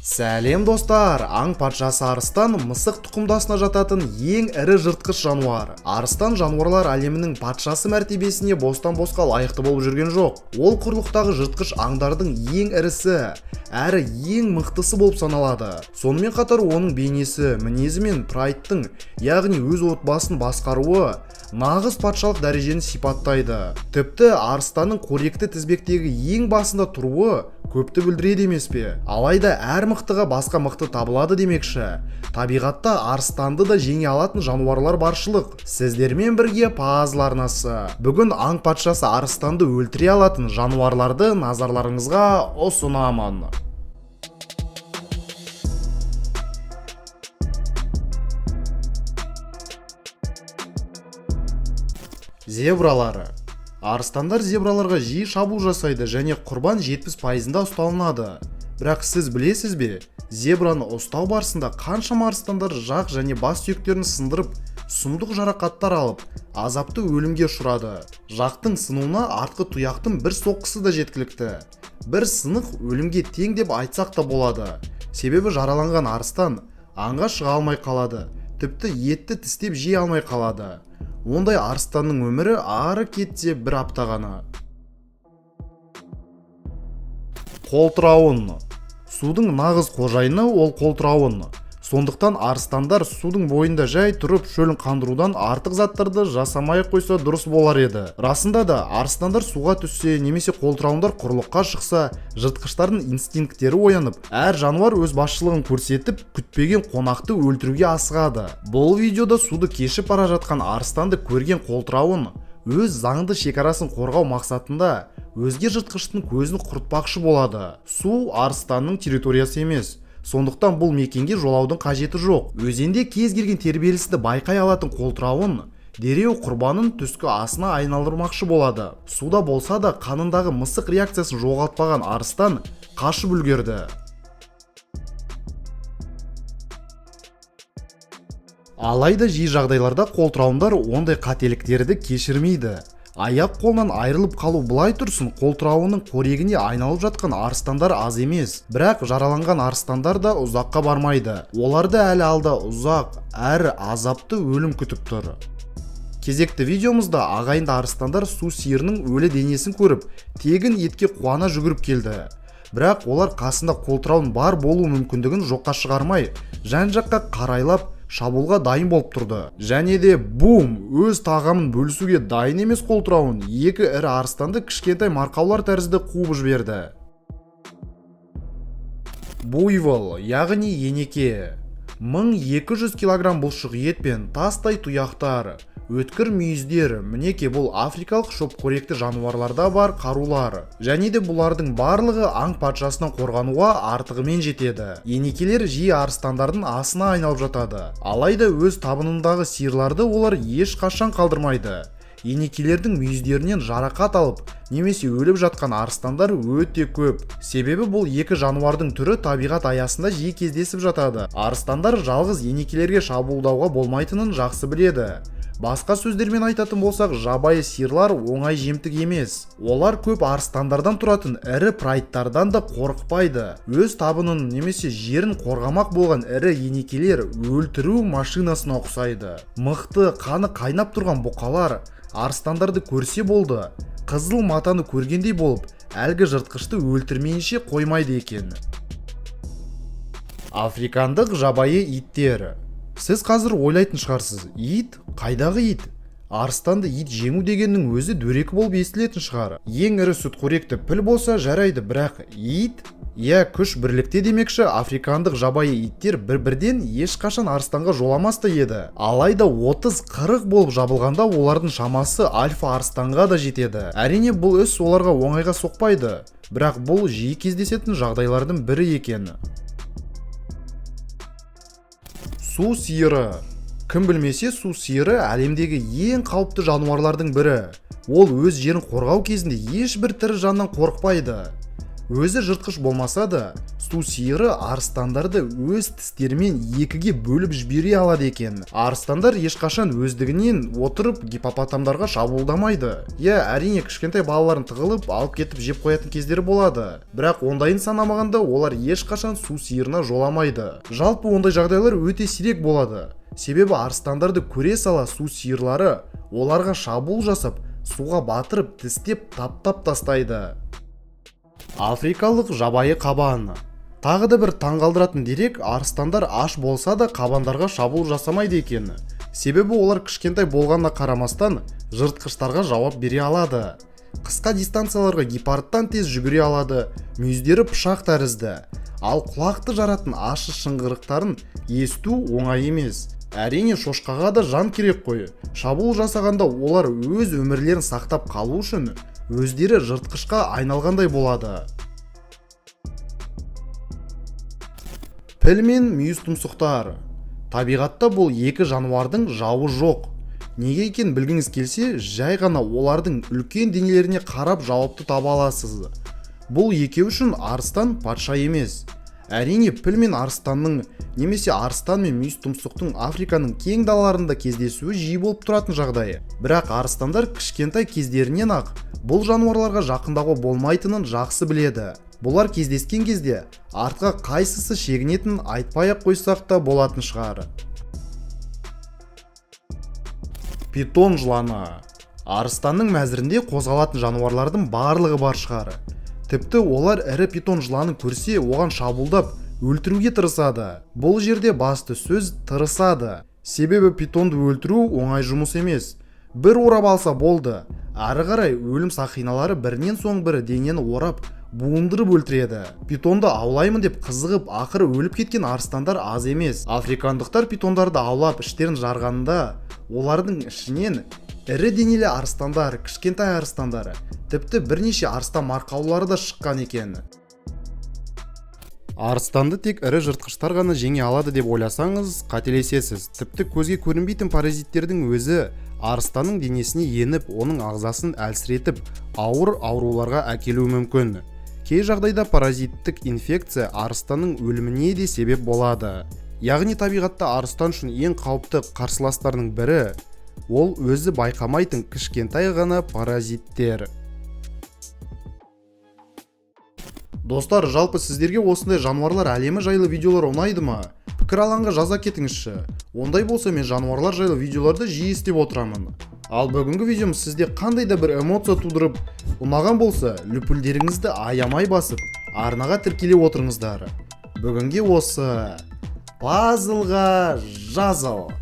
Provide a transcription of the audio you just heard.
Сәлем, достар! Аң патшасы арыстан мысық тұқымдасына жататын ең ірі жыртқыш жануар. Арыстан жануарлар әлемінің патшасы мәртебесіне бостан босқа лайықты болып жүрген жоқ. Ол құрлықтағы жыртқыш аңдардың ең ірісі, әрі ең мықтысы болып саналады. Сонымен қатар оның бейнесі, мінезі мен прайдтың, яғни өз отбасын басқаруы нағыз патшалық дәрежені сипаттайды. Тіпті арыстанның қоректі тізбектегі ең басында тұруы көпті білдіреді емес пе? Алайда әр мықтыға басқа мықты табылады демекші, табиғатта арыстанды да жеңе алатын жануарлар баршылық. Сіздермен бірге Пазл арнасы. Бүгін аң патшасы арыстанды өлтіре алатын жануарларды назарларыңызға ұсынамын. Зебралары. Арыстандар зебраларға жиі шабуыл жасайды және құрбан 70 пайызында ұсталынады. Бірақ сіз білесіз бе, зебраны ұстау барысында қаншама арыстандар жақ және бас сүйектерін сындырып, сұмдық жарақаттар алып, азапты өлімге ұшырады? Жақтың сынуына артқы тұяқтың бір соққысы да жеткілікті. Бір сынық өлімге тең деп айтсақ та болады. Себебі жараланған арыстан аңға шыға алмай қалады, тіпті етті тістеп жей алмай қалады. Ондай арыстанның өмірі ары кетсе бір апта ғана. Қолтырауын. Судың нағыз қожайыны ол қолтырауын. Сондықтан арыстандар судың бойында жай тұрып шөлін қандырудан артық заттарды жасамай ақ қойса, дұрыс болар еді. Расында да, арыстандар суға түссе немесе қолтырауындар құрлыққа шықса, жыртқыштардың инстинкттері оянып, әр жануар өз басшылығын көрсетіп, күтпеген қонақты өлтіруге асығады. Бұл видеода суды кешіп бара жатқан арыстанды көрген қолтырауын өз заңды шекарасын қорғау мақсатында өзге жыртқыштың көзін құртпақшы болады. Су арыстанның территориясы емес, сондықтан бұл мекенге жолаудың қажеті жоқ. Өзенде кез келген тербелісті байқай алатын қолтырауын дереу құрбанын түскі асына айналдырмақшы болады. Суда болса да қанындағы мысық реакциясын жоғалтпаған арыстан қашып үлгерді. Алайда жиі жағдайларда қолтырауындар ондай қателіктерді кешірмейді. Аяқ қолынан айырылып қалу былай тұрсын, қолтырауынның қорегіне айналып жатқан арыстандар аз емес. Бірақ жараланған арыстандар да ұзаққа бармайды. Оларды әлі алда ұзақ әрі азапты өлім күтіп тұр. Кезекті видеомызда ағайынды арыстандар су сиырының өлі денесін көріп, тегін етке қуана жүгіріп келді. Бірақ олар қасында қолтырауын бар болу мүмкіндігін жоққа шығармай, жан жаққа қарайлап, шабуылға дайын болып тұрды. Және де бум! Өз тағамын бөлісуге дайын емес қолтырауын екі ірі арыстанды кішкентай марқаулар тәрізді қуып жіберді. Буйвол, яғни енеке. 1200 килограмм бұлшық ет пен тастай тұяқтар, өткір мүйіздер, мінеки, бұл африкалық шөпқоректі жануарларда бар қарулар. Және де бұлардың барлығы аң патшасынан қорғануға артығымен жетеді. Енекелер жиі арыстандардың асына айналып жатады. Алайда өз табынындағы сиырларды олар ешқашан қалдырмайды. Енекелердің мүйіздерінен жарақат алып немесе өліп жатқан арыстандар өте көп. Себебі бұл екі жануардың түрі табиғат аясында жиі кездесіп жатады. Арыстандар жалғыз енекелерге шабуылдауға болмайтынын жақсы біледі. Басқа сөздермен айтатын болсақ, жабайы сиырлар оңай жемтік емес. Олар көп арыстандардан тұратын ірі прайдтардан да қорықпайды. Өз табынын немесе жерін қорғамақ болған ірі енекелер өлтіру машинасына ұқсайды. Мықты, қаны қайнап тұрған бұқалар арыстандарды көрсе болды, қызыл матаны көргендей болып, әлгі жыртқышты өлтірмейінше қоймайды екен. Африкандық жабайы иттер. Сіз қазір ойлайтын шығарсыз: ит, қайдағы ит? Арыстанды ит жеңу дегеннің өзі дөрекі болып естілетін шығар. Ең ірі сүтқоректі піл болса, жарайды, бірақ ит? Иә, күш бірлікте демекші, африкандық жабайы иттер бір-бірден ешқашан арыстанға жоламас та еді. Алайда 30-40 болып жабылғанда олардың шамасы альфа арыстанға да жетеді. Әрине, бұл іс оларға оңайға соқпайды, бірақ бұл жиі кездесетін жағдайлардың бірі екен. Су сиыры. Кім білмесе, су сиыры әлемдегі ең қауіпті жануарлардың бірі. Ол өз жерін қорғау кезінде ешбір тірі жаннан қорықпайды. Өзі жыртқыш болмаса да, су сиыры арыстандарды өз тістерімен екіге бөліп жібере алады екен. Арыстандар ешқашан өздігінен отырып гиппопотамдарға шабуылдамайды. Иә, әрине, кішкентай балаларын тығылып алып кетіп жеп қоятын кездері болады. Бірақ ондайын санамағанда, олар ешқашан су сиырына жоламайды. Жалпы, ондай жағдайлар өте сирек болады. Себебі арыстандарды көре сала су сиырлары оларға шабуыл жасап, суға батырып, тістеп, таптап тастайды. Африкалық жабайы қабан. Тағы да бір таңғалдыратын дерек: арыстандар аш болса да, қабандарға шабуыл жасамайды екен. Себебі олар кішкентай болғанына қарамастан, жыртқыштарға жауап бере алады. Қысқа дистанцияларға гепардтан тез жүгіре алады, мүйіздері пышақ тәрізді. Ал құлақты жаратын ащы шыңғырықтарын есту оңай емес. Әрине, шошқаға да жан керек қой. Шабуыл жасағанда олар өз өмірлерін сақтап қалу үшін өздері жыртқышқа айналғандай болады. Піл мен мүйіз тұмсықтар. Табиғатта бұл екі жануардың жауы жоқ. Неге екенін білгіңіз келсе, жай ғана олардың үлкен денелеріне қарап жауапты таба аласыз. Бұл екеуі үшін арыстан патша емес. Әрине, піл мен арыстанның немесе арыстан мен мүйіз тұмсықтың Африканың кең далаларында кездесуі жиі болып тұратын жағдай. Бірақ арыстандар кішкентай кездерінен ақ бұл жануарларға жақындауға болмайтынын жақсы біледі. Бұлар кездескен кезде артқа қайсысы шегінетінін айтпай ақ қойсақ та болатын шығар. Питон жыланы. Арыстанның мәзірінде қозғалатын жануарлардың барлығы бар шығар. Тіпті олар ірі питон жыланын көрсе, оған шабуылдап өлтіруге тырысады. Бұл жерде басты сөз «тырысады». Себебі питонды өлтіру оңай жұмыс емес. Бір орап алса болды. Ары қарай өлім сақиналары бірінен соң бірі денені орап, буындырып өлтіреді. Питонды аулаймын деп қызығып, ақыры өліп кеткен арыстандар аз емес. Африкандықтар питондарды аулап, іштерін жарғанында, олардың ішінен ірі денелі арыстандар, кішкентай арыстандар, тіпті бірнеше арыстан марқаулары да шыққан екен. Арыстанды тек ірі жыртқыштар ғана жеңе алады деп ойласаңыз, қателесесіз. Тіпті көзге көрінбейтін паразиттердің өзі арыстанның денесіне еніп, оның ағзасын әлсіретіп, ауыр ауруларға әкелуі мүмкін. Кей жағдайда паразиттік инфекция арыстанның өліміне де себеп болады. Яғни табиғатта арыстан үшін ең қауіпті қарсыластарының бірі ол өзі байқамайтын кішкентай ғана паразиттер. Достар, жалпы сіздерге осындай жануарлар әлемі жайлы видеолар ұнайды ма? Пікір алаңға жаза кетіңізші. Ондай болса, мен жануарлар жайлы видеоларды жиі істеп отырамын. Ал бүгінгі видеом сізде қандай да бір эмоция тудырып, ұнаған болса, лүпілдеріңізді аямай басып, арнаға тіркеле отырыңыздар. Бүгінге осы. Пазлға жазыл.